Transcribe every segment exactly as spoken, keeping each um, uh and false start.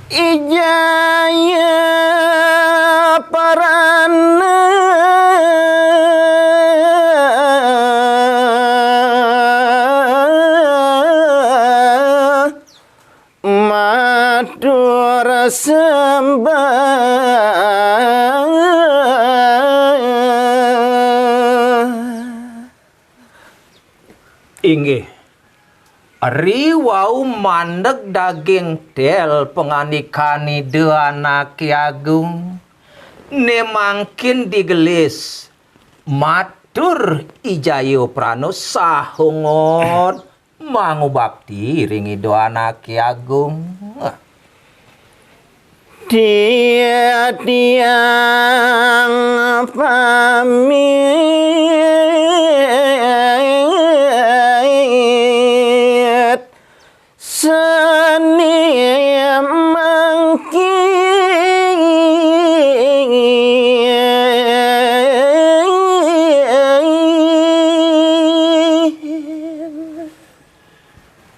Ijaya parana matur sembah. Inggih. Riwau mandeg daging tel pangandikane Ida Anake Agung, ne mangkin digelis matur Ijaya Prana saha ngot mangubakti ring Ida Anake Agung. Titiang pamit seni mangkin.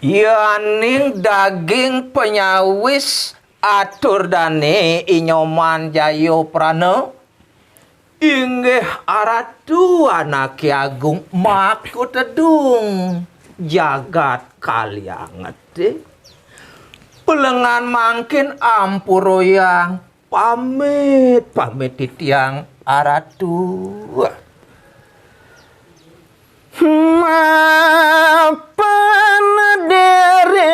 Yaning daging panyawis atur dane I Nyoman Jayaprana, inggih Aratu Anake Agung, makutedung jagat Kaliangete. Pelengan mangkin ampurayang pamit, pamit titiang Aratu. Mapan dereng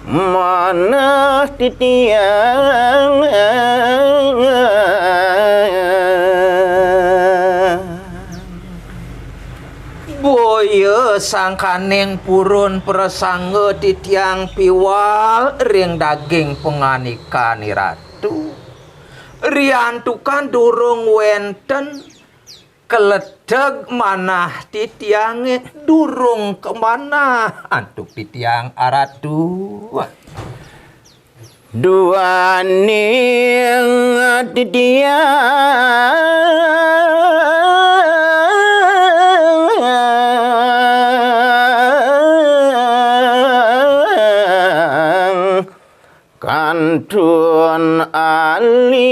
manah titiang. Boya sangkaning purun prasangga titiang piwal ring daging pangandikan Iratu. Riantukan durung wenten kaleteg manah titiange, durung kamanah antuk titiang Aratu. Duaning titiang kantun alih.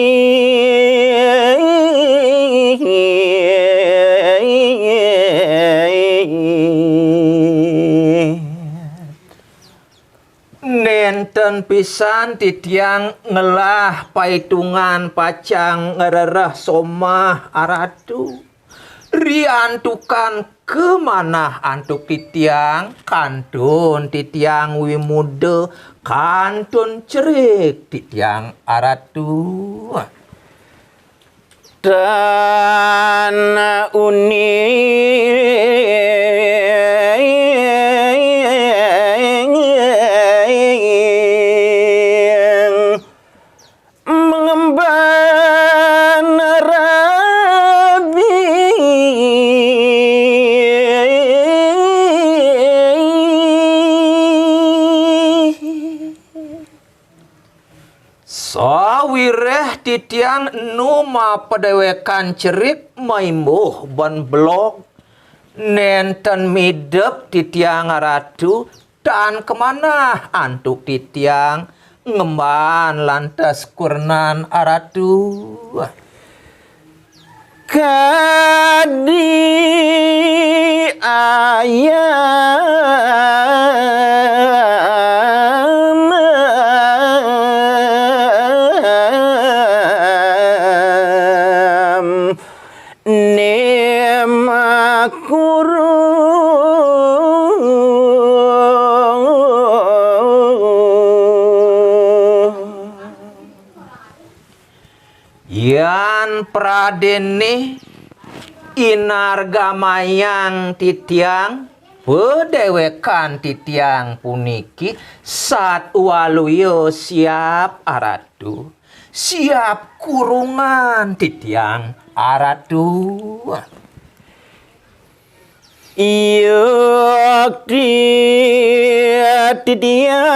Nenten pisan titiang ngelah paitungan pacang ngrereh somah Aratu. Riantukan kamanah antuk titiang, kantun titiang wimuda, kantun cerik titiang Aratu. Tan uning mengemban rabi. Sawiréh titiang enu mapadewekan cerik maimbuh ban belog, nenten midep titiang Aratu, tan kamanah antuk titiang ngemban lantas kurenan Aratu. Kadi ayam ne makurung. Yan pradene inargamayang titiang, padewekan titiang puniki satwaluya siap Aratu, siap kurungan titiang Aratu. Yukti titiang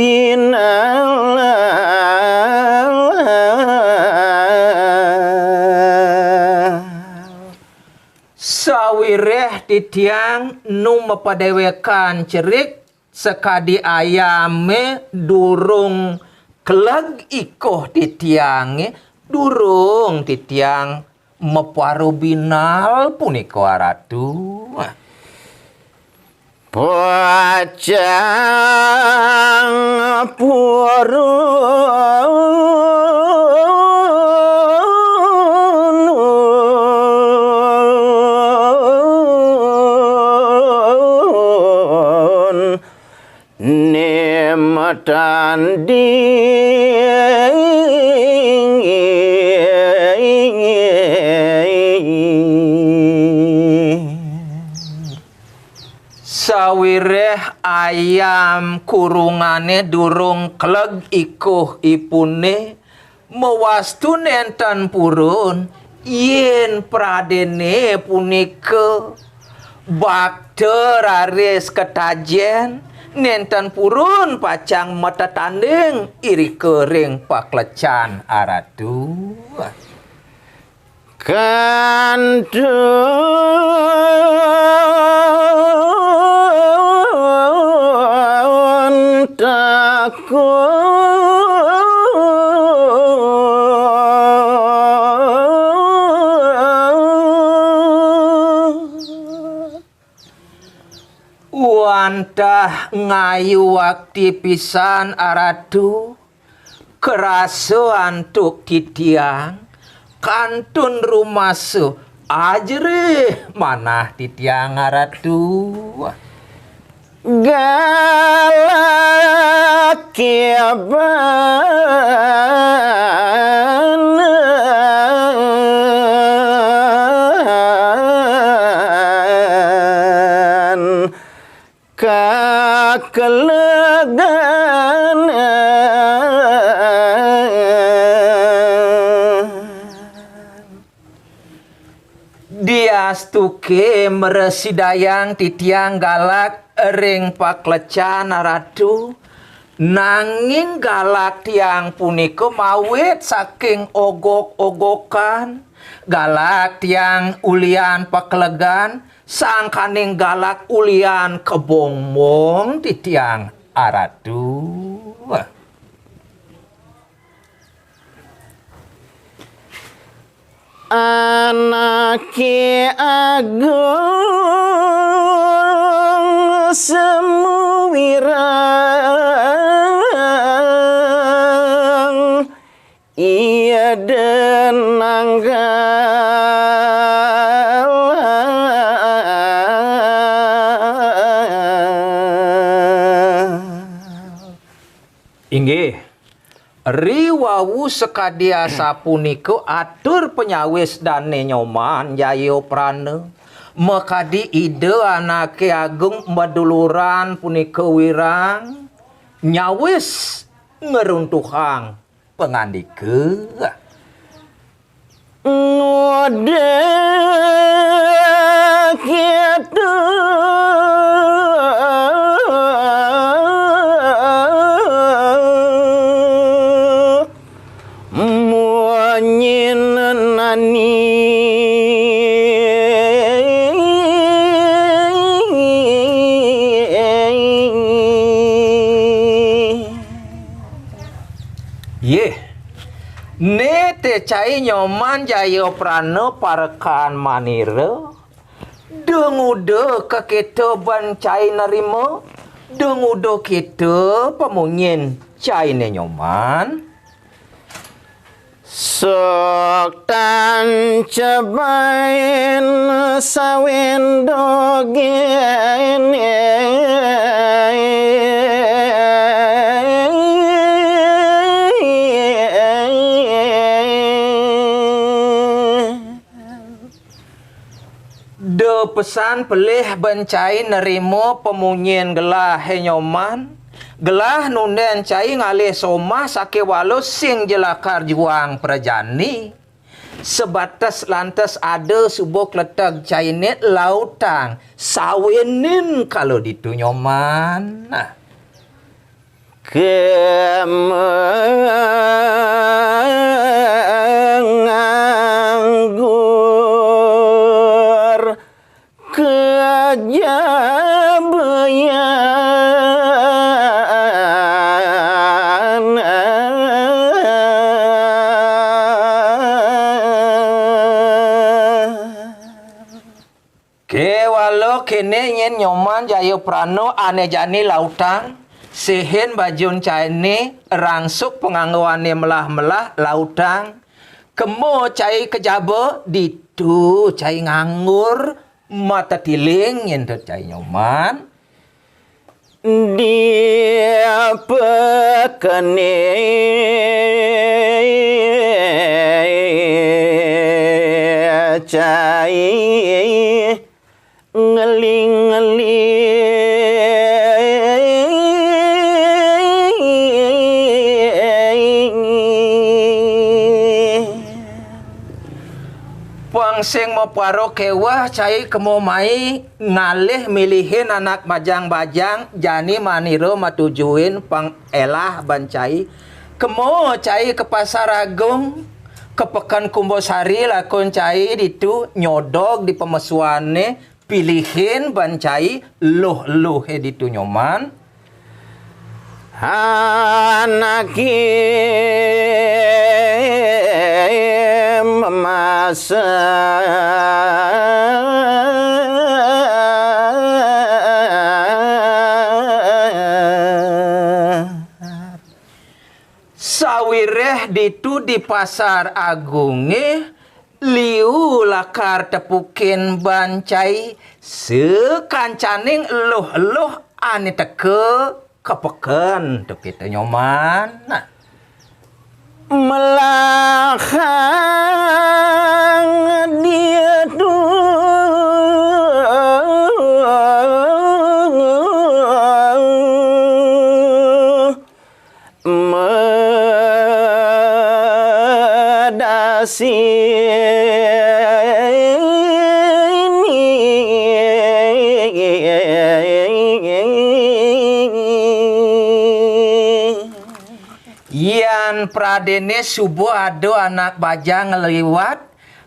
Inal. Sawiréh titiang nu mapadéwékan cerik, sakadi ayamé durung keleg ikoh titiangé, durung titiang maparu binal punika, Ratu. Pacang purun. Nematanding. Sawiréh ayam kurungané durung keleg ikuh ipuné, mawastu nénten purun, yén pradéné punika bakta raris katajén, nénten purun pacang matetanding irika ring paklecan, Ratu. Kantun takut. Wantah ngayuakti pisan, Ratu, karasa antuk titiang, kantun rumasa ajerih manah titiang, Ratu. Galak kiban kakelegan. Diastuké mrasidayang titiang galak ring paklecan, Ratu, nanging galak tiang punika mawit saking ogok-ogokan, galak tiang ulian pakelegan, sangkaning galak ulian kabongbong titiang, Ratu. Anaké Agung Semu Wirang, iya denanggal. Inggih. Riwau sakadi asapunika atur panyawis Dané Nyoman Jayaprana, makadi Ida Anaké Agung maduluran punika Wirang nyawis ngruntuhang pangandika. Ngudig kéto munyin nani. Yéh, né té cai Nyoman Jayaprana parekan manira, denguda kakéto ban cai nrima, denguda kéto pamunyin cainé Nyoman. Sok tan cebain sawin dogén. Da pesan pelih ban cai nrima pamunyin gelahé Nyoman. Gelah nundén cai ngalih somah sakéwala sing ja lakar juang prajani. Sabates lantas ada suba kleteg cainé lautang sawinin kala ditu Nyoman. Nah. Kemenganggur kejabean. Kéwala kéné nyén Nyoman Jayaprana ané jani lautang, sihin bajun cainé, rangsuk panganggoné melah-melah lautang. Kema cai kejaba, ditu cai nganggur, matetiling nyén to cai Nyoman. Di pekené cai ngeling-ngeling. Pang sing mapara kéweh cai kema mai ngalih milihin anak bajang-bajang jani manira matujuin pang elah ban cai. Kema cai ka Pasar Agung, ka Peken Kumbasari lakun cai ditu nyodog di pamesuané pilihin ban cai luh-luhé ditu Nyoman. Anaké memasak. Sawiréh ditu di Pasar Agungé, liu lakar tepukin ban cai sakancaning eluh-eluh ané teka ka peken to kita Nyoman. Nah. Melahang ditu medasi. Yan pradéné suba ada anak bajang ngliwat,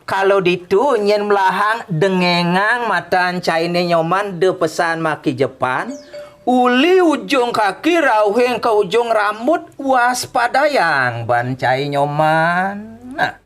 kala ditu nyén melahang dengengang matan cainé Nyoman da pesan makijepan, uli ujung kaki rauhing ka ujung rambut waspadayang ban cai Nyoman. Nah.